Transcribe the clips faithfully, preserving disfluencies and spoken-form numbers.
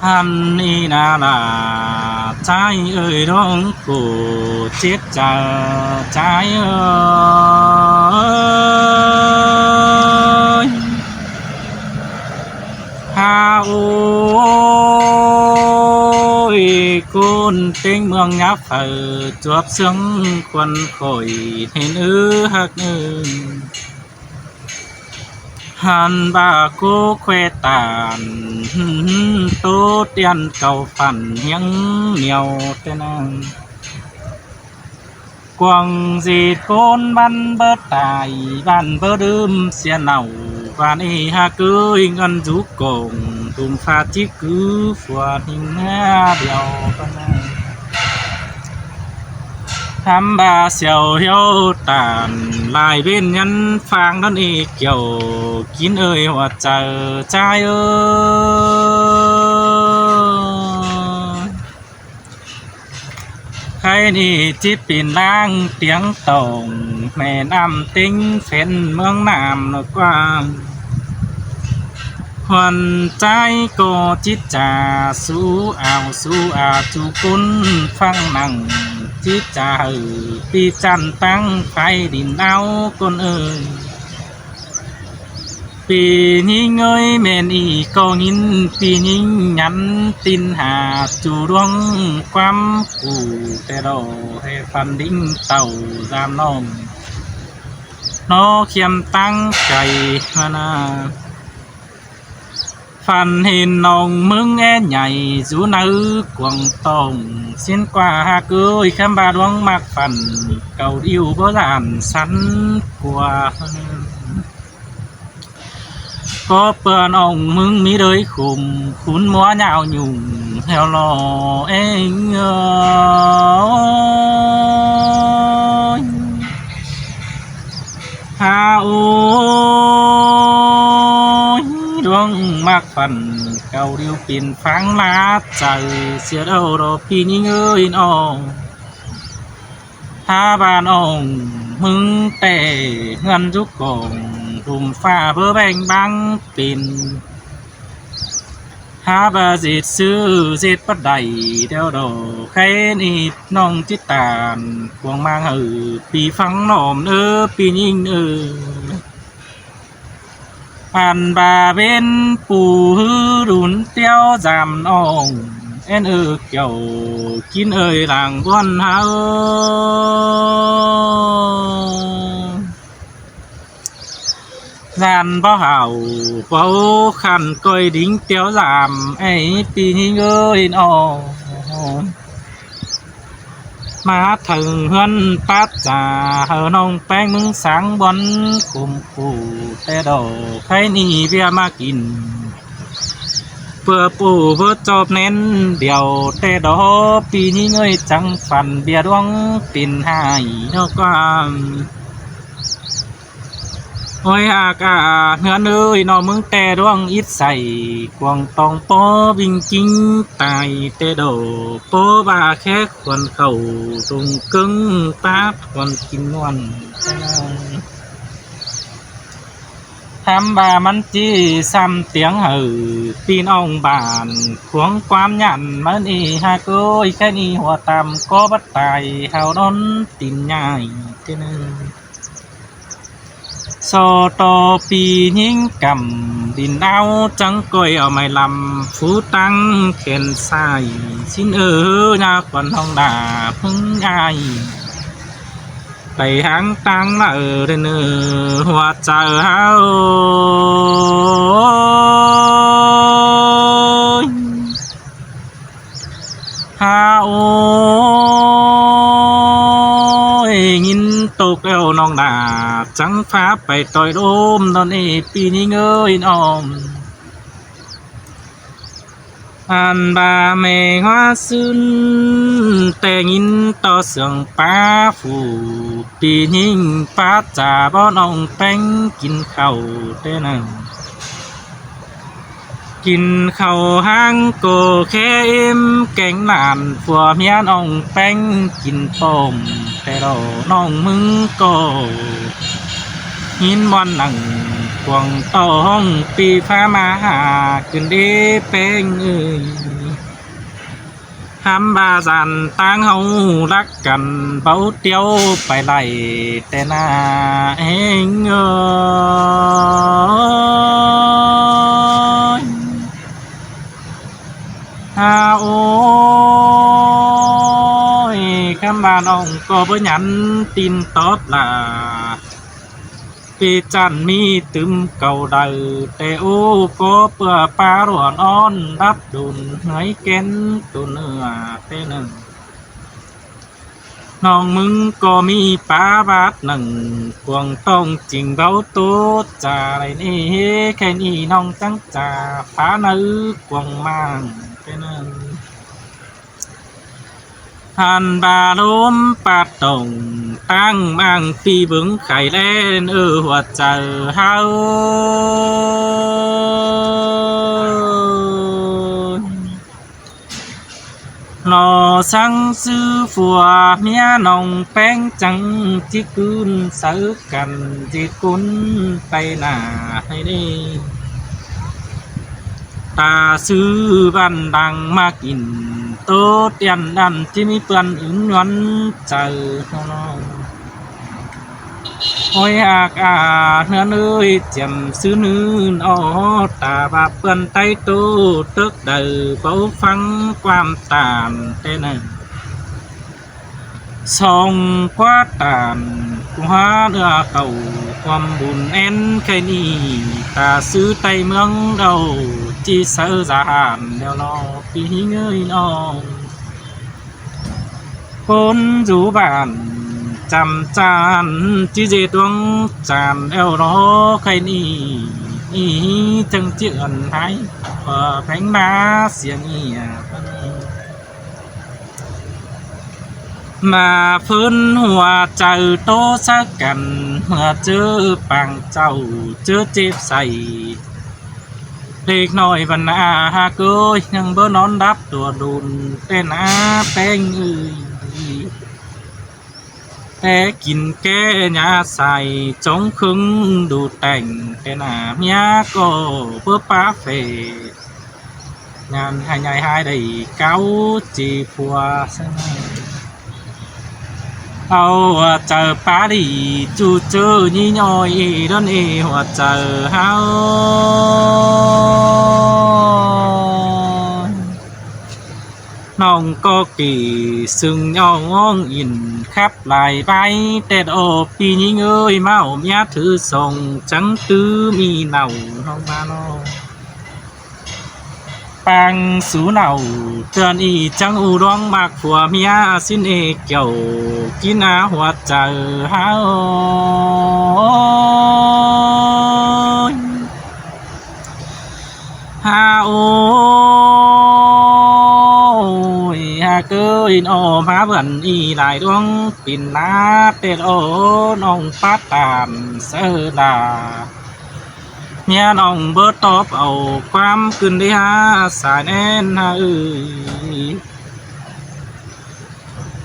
Ăn ꞌnị ꞌna ꞌlạ, ꞌchái ơi, ꞌluống ꞌcọ chết chaư ꞌchái ơi. Ha ôi, ꞌcốn ꞌtếng ꞌmướng ꞌnhá phaư chuốp ꞌsướng khuôn khỏi hên ư ꞌhặc ư. Hăn ꞌva ꞌcú ꞌkhoẹt tản ꞌtố tiên cau phản ꞌhiếng ꞌnéo ꞌtẹ ꞌnăng. Cuông ꞌdệt ꞌcốn bắn bớt tai, bắn bớt ứm sia nảu, bắn ê ha ꞌcới ngăn dú cổng, tùm pha chít cứ phua ꞌnhính ꞌna điêu ꞌtẹ ꞌnăng. Hăm ꞌva siêu hiếu tản lai ꞌvến nhắn phang ꞌnón ê kiẻo, kin ơi hua chaư ꞌchái ơi. Khay ꞌnị chít pên ꞌláng tiếng tổng, ꞌmen ꞌnặm ꞌtếng phén ꞌmướng ꞌnặm ꞌnọ ꞌquá. Huăn ꞌchái ꞌcọ chít cha sú ao sú a sú ꞌcốn phắng nẳng, chít cha hảư ꞌpi chăn ꞌtáng phái đin ao ꞌcốn ơi. ꞌPi ꞌnhính ơi, ꞌmen ꞌnị ꞌcọ ꞌnghín ꞌpi ꞌnhính nhắn tin ha ꞌchu ꞌluống ꞌquám củ ꞌtẹ đỏ, hê phăn đính tảu dam ꞌnọng ꞌnọ khiêm ꞌtáng cay ꞌmá ꞌna. Phăn hên ꞌnọng ꞌmướng é nhảy dú nháư cuông tỏng, ꞌsịn ꞌquá ha ꞌcới khắm ꞌva ꞌluống ꞌmặc phăn cau điêu báu dản sắn cua. Có ꞌpưa ꞌnọng ꞌmướng ꞌmí đới khum khún múa nhao nhủng heo lo ꞌnị ơi. Ha ôi, ꞌluống ꞌmặc phăn cau điêu pên pháng ꞌlá chaư sia đau đo ꞌpi ꞌnhính ơi ꞌnọ. Ha ꞌva ꞌnọng ꞌmướng ꞌtẹ ꞌhướn dú cỏng, tùm pha báu ꞌveng báng pên. Ha ꞌva ꞌdệt ꞌsứ ꞌdệt pắt đảy ꞌteo đỏ, khay ꞌnị ꞌnọng chít tản cuông ꞌmáng hảư ꞌpi phắng ꞌnọm ꞌnớ ꞌpi ꞌnhính ơi. Ăn ꞌva ꞌvến pú ꞌhứ đun ꞌteo dam ꞌnọng, ên ơ kiẻo kin ơi lăng ꞌbuôn ha ơi. Dam báu hảư báu khăn ꞌcoi đính ꞌteo dam, ê ꞌpi ꞌnhính ơi ꞌnọ. ꞌMá thảư ꞌhướn pát cha hảư ꞌnọng ꞌpéng ꞌmướng sáng bón khum củ ꞌtẹ đỏ, khay ꞌnị ꞌviạk ꞌmá kin ꞌpưa pú báu chóp ꞌnén điêu ꞌtẹ đỏ, ꞌpi ꞌnhính ơi chắng phăn ꞌviạk ꞌluống pên ꞌhại ꞌnọ ꞌquá. Ôi ác a, ꞌhướn ơi ꞌnọ, ꞌmướng ꞌtẹ ꞌluống ít sảy cuông tong pó ꞌvinh ꞌkính tai ꞌtẹ đỏ, pó ꞌva khé khuôn khảu tùng ꞌcớng pát khuôn kin ꞌmuôn. Hăm ꞌva ꞌmắn ꞌchí sam tiếng hảư ꞌpi ꞌnọng bản khuống ꞌquám nhẳn ꞌmắn ê ha ꞌcới, khay ꞌnị hua tam có bắt tai hảư đón tin nhai ꞌtẹ ꞌnớ. So ꞌto ꞌpi ꞌnhính căm đin đáo chắng ꞌcoi au mai lăm phú tăng khen sai, ꞌsịn ơ ꞌna khuôn ꞌhóng đả ꞌmướng ai. Đảy háng ꞌtáng ꞌlạ ơ đen ơ hua chaư ha ơi. Ha ôi, ꞌnghín tốc eo ꞌnọng đả chắng phá pay ꞌtoi đôm ꞌnọn ê ꞌpi ꞌnhính ơi ꞌnọng. Ăn ꞌva ꞌme ꞌhua ꞌsứn ꞌtẹ ꞌnghín ꞌto sương pá phủ, ꞌpi ꞌnhính pá cha báu ꞌnọng ꞌpéng kin khảu ꞌtẹ ꞌnặn. Kin khảu háng ꞌcọ khé ꞌếm kéng ꞌnặn, phua ꞌmía ꞌnọng ꞌpéng kin pom ꞌtẹ đỏ, ꞌnọng ꞌmứng ꞌcọ ꞌnghín ꞌmuôn nẳng cuông tó hong pi phá ma ha cưng đế peng ơi. Hám ba dàn táng hâu lắc căn báu tiếu pay lay té na eng ơi. Ha ôi, khắm ba ꞌnọng ꞌcọ báu nhắn tin tóp lả. Pí chăn ꞌmí tứm cau đaư té ú ꞌcọ ꞌpưa pá ruôn ón đắp đun ꞌhới kén tu nưa té nưng. ꞌNọng ꞌmứng ꞌcọ ꞌmí pá bát nưng cuông ꞌtong ching báu ꞌtố cha đảy ꞌnị ꞌhế khen ꞌnị ꞌnọng chắng cha phá naư cuông mang té nưng. Hăn ba ꞌlốm pát tông ꞌtáng mang ꞌpi bớng khay ꞌlen ơ hua chaư háo. Nó sáng ꞌsứ phua ꞌmía ꞌnọng peng chắng ꞌchí ꞌcứn sáư căn ꞌdệt cốn pay nả ꞌhới ꞌnị. Ta ꞌsứ ꞌvặn đang ꞌmặc in ꞌtố tiện đăn ꞌchí ꞌmí ꞌpươn ứn nhuăn chaư ꞌnọng. Ôi ác a ꞌnưn ơi, chiêm ꞌsứ ꞌnưn ó ta ꞌva ꞌpươn ꞌTáy ꞌtố tớc đaư báu ꞌphắng ꞌquám ꞌtan té nưng. Song ꞌquá ꞌtan ꞌcọ há ꞌnưa cảu ꞌquám bun én khay ꞌnị, ta ꞌsứ ꞌTáy ꞌmướng đaư ꞌchí sáư dản ꞌlẹo lo ꞌpi ꞌhính ơi ꞌnọng. Cốn dú bản chăm chan ꞌchí ꞌdệt ꞌluống chan eo lo khay ꞌnị, ꞌnị chắng ꞌchí ơn hái, ꞌpưa phén ꞌmá siêng ꞌnị a. ꞌMá phớn hua chaư ꞌtố sáư căn, ꞌmưa ꞌchớ pang chảu ꞌchớ chếp say. Đếc ꞌnọi ꞌvăn a hák ơi, ꞌnhắng báu nón đắp tua đun té na peng ơi. Té kin ké nhá sai chóng khứng đu tẻng té na ꞌmía ꞌcọ báu pá phê. Nhăn hái nhai hái đảy cáo ꞌchí phua. Au hua chaư pá đi ꞌchu ꞌchớ ꞌnị ꞌnọi ê đón ê hua chaư háo. ꞌNọng ꞌcọ kỉ sưng ꞌnhọng ꞌnhóng in khắp lai bái ꞌtẹt ꞌo ꞌpi ꞌnhính ơi, ꞌmá ꞌmía thứ song chắng tứ ꞌmí nảu ꞌnọng ꞌmá ꞌnọ. Pang sú nảu ꞌtưa ꞌnị chắng ꞌu ꞌluống ꞌmặc phua ꞌmía ꞌsịn ê kiẻo kin a hua chaư háo. Ha ôi, ha ꞌcới ꞌnọ ꞌmá bươn ꞌnị lai ꞌluống pin ꞌnạ ꞌtẹt ꞌo ꞌnọng pát ꞌtan sáư đa. ꞌMía ꞌnọng báu tóp au ꞌquám ꞌcứn đé há sa ꞌnén ha ơi.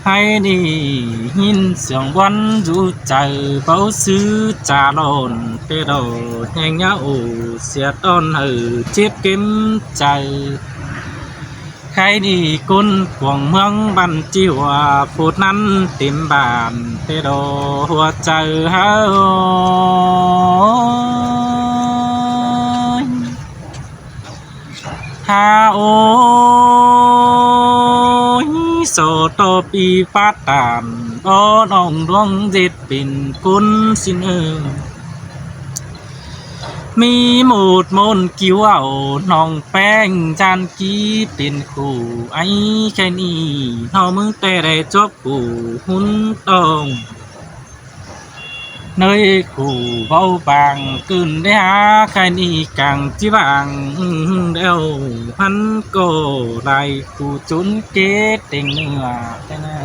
Hái ꞌnị ꞌhịn siêng ꞌvắn dú chaư báu ꞌsứ cha lon ꞌtẹt ꞌo ꞌhéng ꞌnhá ổ sia ꞌtọn hảư chếp kếm chaư. Khay ꞌnị ꞌcốn cuông ꞌmướng băn ꞌchí hua phút ꞌnặn têm bản ꞌtẹt ꞌo hua chaư háo. Ha ôi, so ꞌto ꞌpi pát ꞌtan ꞌo ꞌnọng ꞌluống ꞌdệt pên ꞌcốn ꞌsịn ơ. ꞌMí ꞌmột ꞌmôn kiu au ꞌnọng ꞌpéng ꞌdan ꞌkí pên khủ áy khay ꞌnị ꞌnọ ꞌmướng ꞌtẹ đảy chốp khủ hún ꞌtong. ꞌNới khủ báu bang ꞌcứn đé há khay ꞌnị cang ꞌchí bang đeo hăn ꞌcọ lai khủ chốn kế têng nưa ꞌtẹ ꞌnớ.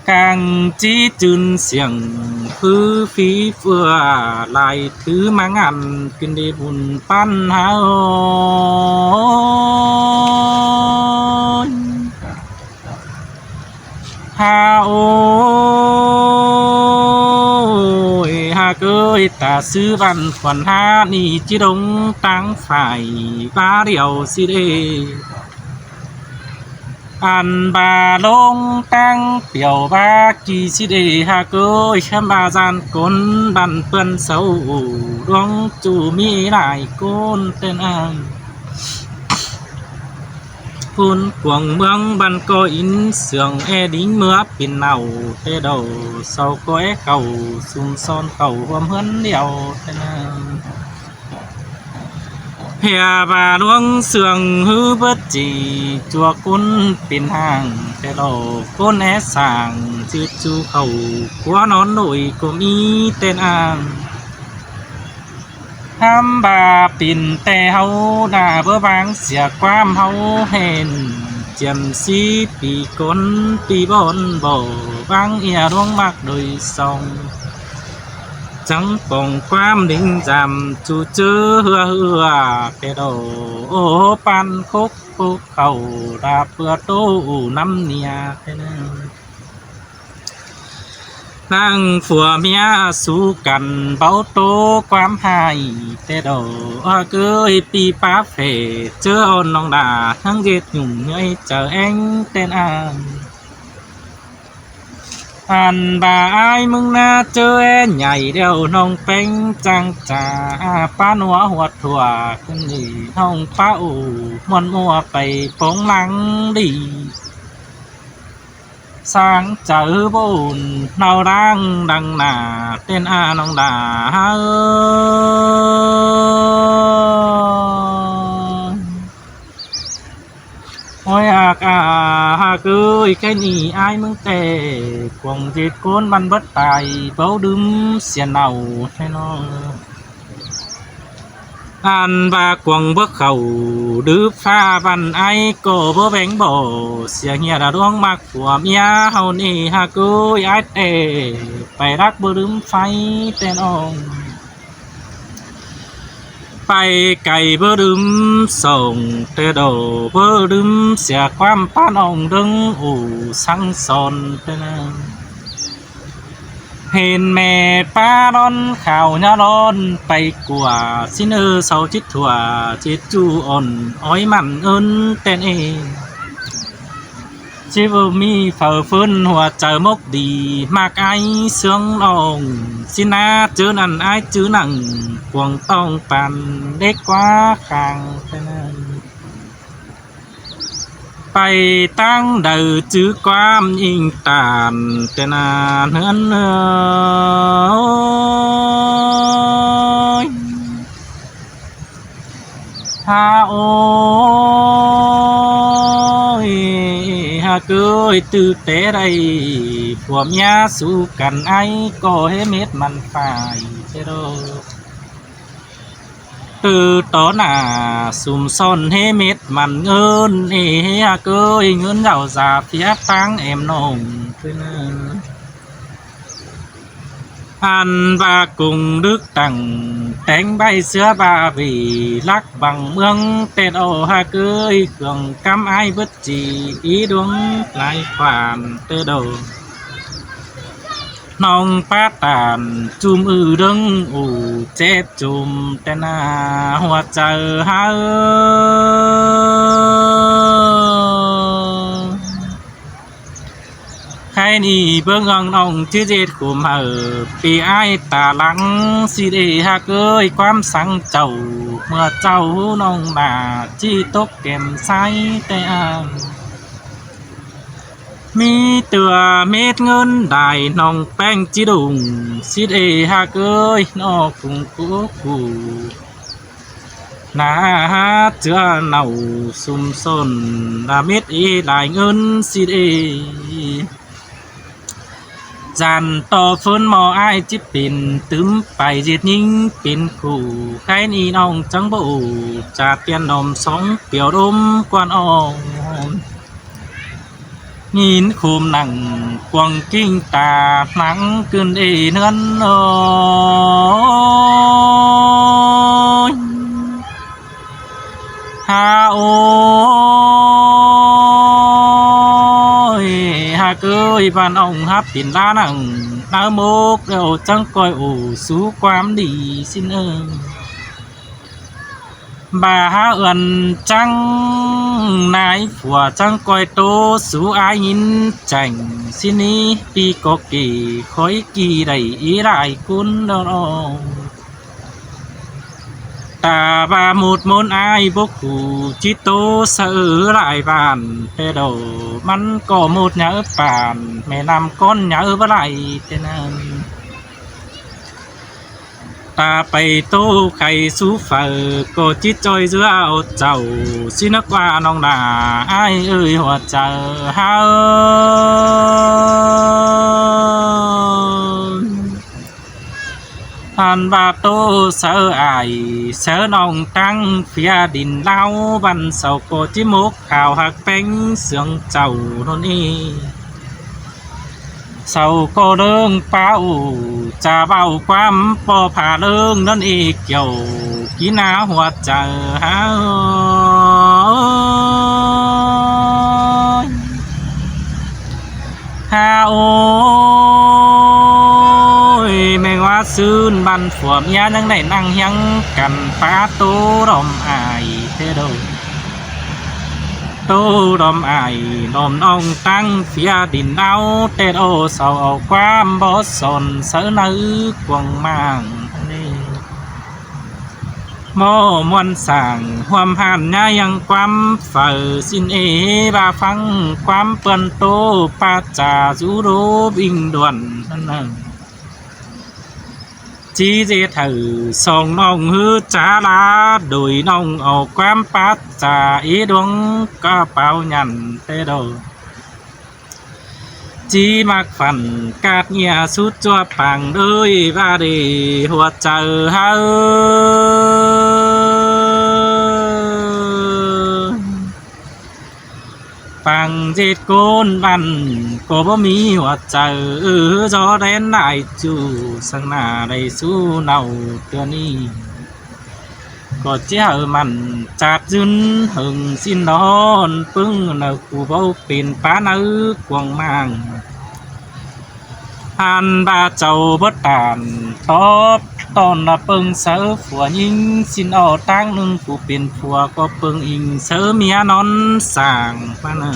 Cang ꞌchí chưn siêng ꞌpứ phí ꞌphưa lai thứ ꞌmá ngăn ꞌcứn đé bun ꞌpắn háo. Ha ôi, ha ꞌCới ta ꞌsứ ꞌvặn khuôn hák ꞌnị ꞌchí đóng ꞌtáng phải bá điêu ꞌsịt ê. Ăn ba ꞌlống ꞌtáng piẻo bá ꞌchí ꞌsịt ê ꞌhặc ꞌcới, ꞌkhắm ba ꞌdan cốn băn ꞌpươn sáu ổ ꞌluống ꞌchu ꞌmí lai cốn ꞌtến ăn. Cốn cuông ꞌmướng băn ꞌcọ ín sương é đính ꞌmứa pên nảu ꞌtẹ đầu, sau ꞌcọ é khảu sung son khảu ꞌhuôm ꞌhướn điêu ꞌtến ăn. Hia ba ꞌluống sương ꞌhứ bớt ꞌchí ꞌchua cốn pên hang ꞌtẹ đầu, cốn é sảng ꞌchư ꞌchu khảu ꞌcúa nón ꞌnội ꞌcốm ꞌmí ꞌtến ăn. ꞌKhắm ba pên ꞌtẹ ꞌháu đa báu ꞌváng sia ꞌquám ꞌháu hên, chiêm sí pi cốn pi bón bổ ꞌváng ꞌnhá ꞌluống ꞌmặc đôi song. Chắng pông ꞌquám đính dăm ꞌchu ꞌchớ ꞌhứa ꞌhứa ꞌtẹ đầu, ổ ꞌhố ꞌpăn khốc khốc khảu đa ꞌpưa ꞌtố ủ ꞌnắm ꞌnia ꞌtến ăn. Nẳng phua ꞌmía sú căn báu ꞌtố ꞌquám ꞌhại ꞌtẹ đầu, ꞌcới pi pá phê ꞌchớ ón ꞌnọng đa ꞌnhắng ꞌdệt nhủng ꞌnhới chaư ꞌéng ꞌtến ăn. Ăn ba ải ꞌmướng ꞌná ꞌchớ é nhảy điêu ꞌnọng ꞌpéng chang cha, pá ꞌnua ꞌhuột thua ꞌcứn đi ꞌnọng pá ủ ꞌmuôn ꞌmua pay pông lăng đi. Sáng chaư bôn ꞌnau đang đăng nả ꞌtến a ꞌnọng đa ꞌhứ. Ôi ác a, ꞌhặc ꞌcới, ꞌkhạy ꞌnị ải ꞌmướng ꞌtẹ cuông ꞌdệt cốn băn bớt tai báu đưm sia nảu ꞌtến ꞌnọng. Ăn ba cuông báu khảu đứp ꞌphạ băn ải ꞌcọ báu béng bổ sia ꞌnhá đa ꞌluống ꞌmặc phua ꞌmía ꞌháu ꞌnị ꞌhặc ꞌcới, ải ꞌtẹ pay đắc báu đưm ꞌpháy ꞌtến ꞌnọng. Pay cay báu đưm sông ꞌtẹ đầu, báu đưm sia ꞌquám pá ꞌnọng ꞌlớng ổ sắng son ꞌtến ꞌnọng. Hên ꞌme pá ꞌlón khảu ꞌnhá ꞌlón pay ꞌcua, ꞌsịn ơ sau chít thua chít ꞌchu ôn ói mẳn ơn ꞌtến ê. Chít báu ꞌmí phaư ꞌphớn hua chaư mốc đi ꞌmặc ải ꞌsướng ꞌnọng. ꞌSịn ꞌná ꞌchớ ꞌnặn ải ꞌchứ nẳng cuông ꞌtong păn đếc ꞌquá khang ꞌtến ꞌnọng. Pay ꞌtáng đaư ꞌchứ ꞌquám inh ꞌtan ꞌtến ꞌnặn ꞌhướn ơi. Ha ôi, ꞌhặc ꞌcới, ꞌtứ té đảy phua ꞌmía sú căn ải ꞌcọ ꞌhế mết mẳn phải ꞌtẹ đầu. Từ tó nả sum son ꞌhế mết mẳn ơn ê ꞌhặc ꞌcới, ơn dảu da phiá ꞌtáng êm ꞌnọng ꞌcứ ꞌnớ. Ăn ba công đức tẳng téng ꞌvạy ꞌsứa ba vì lắc bằng ꞌmướng ꞌtến ꞌnọng ꞌhặc ꞌcới, cuông ꞌcắm ải bớt ꞌchí í ꞌluống lai khoản ꞌtẹ đầu. ꞌNọng pá ꞌtan ꞌchum ư ꞌlớng ủ chếp chum ꞌtến ꞌnặn hua chaư ꞌhặc ꞌcới. Khay ꞌnị bớng ꞌnọng ꞌnọng ꞌchí ꞌdệt khum hảư pi ải ta lăng ꞌsịt ê ꞌhặc ꞌcới, ꞌquám săng chảu ꞌmưa chảu ꞌnọng đa ꞌchí tốc kẻm sáy ꞌtẹ ăn. ꞌMí ꞌtưa mết ꞌngớn đai ꞌnọng ꞌpéng ꞌchí đung ꞌsịt ê ꞌhặc ꞌcới, ꞌnọ cũng cú cú. Nả há ꞌchưa nảu sum son đa mết ê lai ꞌngớn ꞌsịt ê. Dản ꞌto ꞌphớn ꞌmo ải ꞌchí pên tứm pay ꞌdệt ꞌnhính pên khủ. Khay ꞌnị ꞌnọng chắng báu ổ cha tiên đom sóng piêu đốm quan ꞌnọng. ꞌNhính khum nẳng cuông king ta ꞌnắng ꞌcứn ê ꞌnớn ơi. Ha ôi, ha Ác ơi, ꞌvan ꞌong hắp pên ꞌlá nẳng ꞌnớ mốc ꞌlẹo chắng ꞌcoi ổ sú ꞌquám đi ꞌsịn ơ. Bả hák ươn chắng nái phua chắng ꞌcoi ꞌtố sú ải ꞌnghín chẻng ꞌsịn ꞌnị, ꞌpi ꞌcọ kể khói ꞌki đảy ꞌí lai ꞌcốn đó. Ta ꞌva ꞌmột ꞌmôn ải bốc hủ ꞌchí ꞌtố sáư lai bản ꞌtẹ đổ, ꞌmắn ꞌcọ ꞌmột nháư bản ꞌme ꞌnăm ꞌcón nháư báu lai ꞌtẹ ꞌnặn. Ta pay ꞌtố khay sú phaư ꞌcọ ꞌchí ꞌchoi ꞌdứa au chảu ꞌsịn ꞌnớ ꞌquá ꞌnọng nả ải ơi hua chaư háo. Hăn ꞌva ꞌtố sáư ải sáư ꞌnọng ꞌtáng phiá đin ꞌláo, ꞌvặn sau ꞌcọ ꞌchí mốc khảu ꞌhặc ꞌpéng sương chảu ꞌnặn ꞌnị. Sau ꞌcọ ꞌlớng páo chả ꞌvạu ꞌquám ꞌpo pha ꞌlớng ꞌnặn ꞌnị, kiẻo kí ná hua chaư háo. Ha ôi, ꞌmen ꞌva ꞌsướng ꞌvặn phua ꞌmía ꞌnhắng đảy ꞌnăng ꞌhiếng căn pá ꞌtố đom ải ꞌtẹ đổ. ꞌTố đom ải đom ꞌnọng ꞌtáng phiá đin ꞌláo ꞌtẹ đổ, sau au ꞌquám bók son sáư ꞌnớ cuông ꞌmáng ꞌnị. ꞌMo ꞌmuôn sảng ꞌhuôm ꞌhan ꞌnhá ꞌhiếng ꞌquám phaư ꞌsịn ê, ꞌva ꞌphắng ꞌquám ꞌpươn ꞌtố pá cha dú đốp inh đuôn ꞌnặn ꞌnớ. ꞌChí ꞌdệt hảư song ꞌnọng ꞌhứ chả ꞌlạ, đuổi ꞌnọng au ꞌquám pá cha ê đuống cá páo nhẳn ꞌtẹ đổ. ꞌChí ꞌmặc phăn cát ꞌnhia sút ꞌchua pang đới ꞌva đê hua chaư háo. Pang ꞌdệt ꞌcốn ꞌvặn ꞌcọ báu ꞌmí hua chaư, ư, ꞌdó đen lai ꞌchu săng nả đảy sú nau ꞌtưa ꞌnị. ꞌCọ ꞌchí hảư mẳn chát dưn hơng ꞌsịn đón ꞌpứng nả, ꞌcú báu pên pá ꞌnớ cuông ꞌmáng. Hăn ꞌva chảu bớt tản tóp tỏn ꞌnạ ꞌpơng sáư phua ꞌnhính ꞌsịn ꞌnọ, ꞌtáng ꞌnưng ꞌcú pên phua ꞌcọ ꞌpơng inh sáư ꞌmía ꞌnón sảng ꞌva ꞌnặn.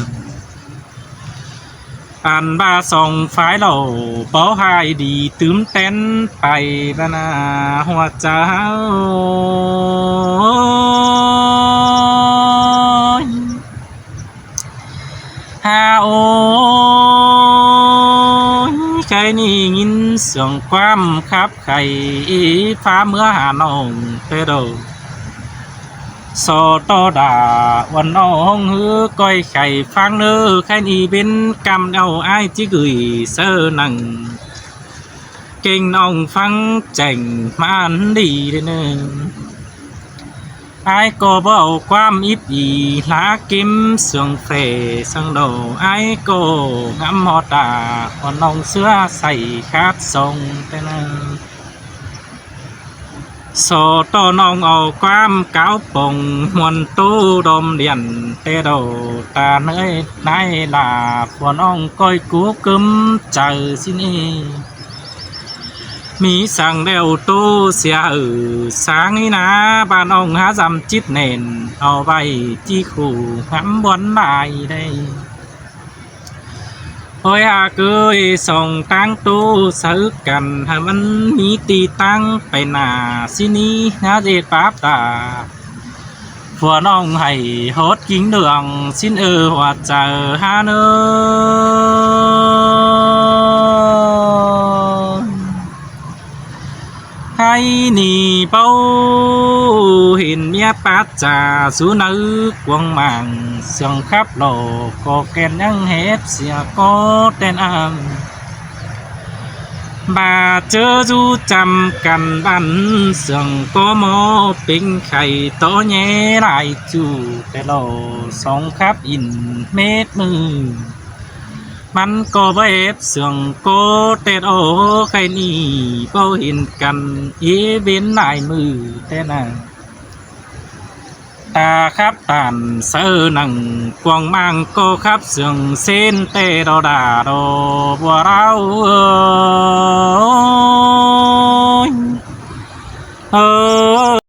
Ăn ꞌva song phái lỏ báu ꞌhại đi tứm ꞌtén pay ꞌva ꞌnặn hua chaư háo. Ha ôi, khay ꞌnị ꞌnghín sương ꞌquám khắp khay, phá ꞌmứa ha ꞌnọng ꞌtẹ đổ. So ꞌtọ đả uôn ꞌnọng ꞌhứ ꞌcoi khay ꞌphắng ꞌnớ, khay ꞌnị bến ꞌcắm ꞌlẹo ải ꞌchí gửi sáư nẳng kênh ꞌnọng ꞌphắng chẻng ꞌmắn đi ꞌlế ꞌnớ. Ải ꞌcọ báu au ꞌquám íp ỉ ꞌlạ ꞌkím sương phẻ săng đổ, ải ꞌcọ ngắm ꞌhọt đả uôn ꞌnọng ꞌsứa say khát sông ꞌtẹ ꞌnớ. So ꞌtọ ꞌnọng au ꞌquám cáo pông ꞌmuôn ꞌtố đom điển ꞌtẹ đổ, ta ꞌnới ꞌnái lả phua ꞌnọng ꞌcoi cú cứm chaư ꞌsịn ê. ꞌMí săng ꞌlẹo ꞌtố sia ư, sáng ꞌnị ná ꞌva ꞌnọng hák dăm chít nẻn au ꞌvạy ꞌchí khủ ngắm ꞌmuôn lai đảy. Ôi ha ꞌcới, song ꞌtáng ꞌtố sáư căn hảư ꞌmắn ꞌmí ti ꞌtáng pay nả ꞌsịn ꞌnị, ꞌnhá ꞌdệt báp đả phua ꞌnọng hảy ꞌhọt ꞌkính đường ꞌsịn ơ hua chaư ha ꞌnớ. Khay ꞌnị báu hên ꞌmía pát cha dú ꞌnớ cuông ꞌmáng, sương khắp lỏ ꞌcọ ken ꞌnhắng hép sia ꞌcọ ꞌtén ăn. Bả ꞌchớ dú chăm căn ꞌvặn sương ꞌcọ ꞌmo pính khay tó ꞌnhé lai ꞌchu ꞌtẹ lỏ song khắp ỉn mết ꞌmự. ꞌMắn ꞌcọ báu hép sương ꞌcọ ꞌtẹ đổ, khay ꞌnị báu hên căn ê bến lai ꞌmự ꞌtẹ ꞌnặn. ta khắp tản sớ nẳng cuông mang cô khắp sương sến tê đô đà đô bùa ráo ơi.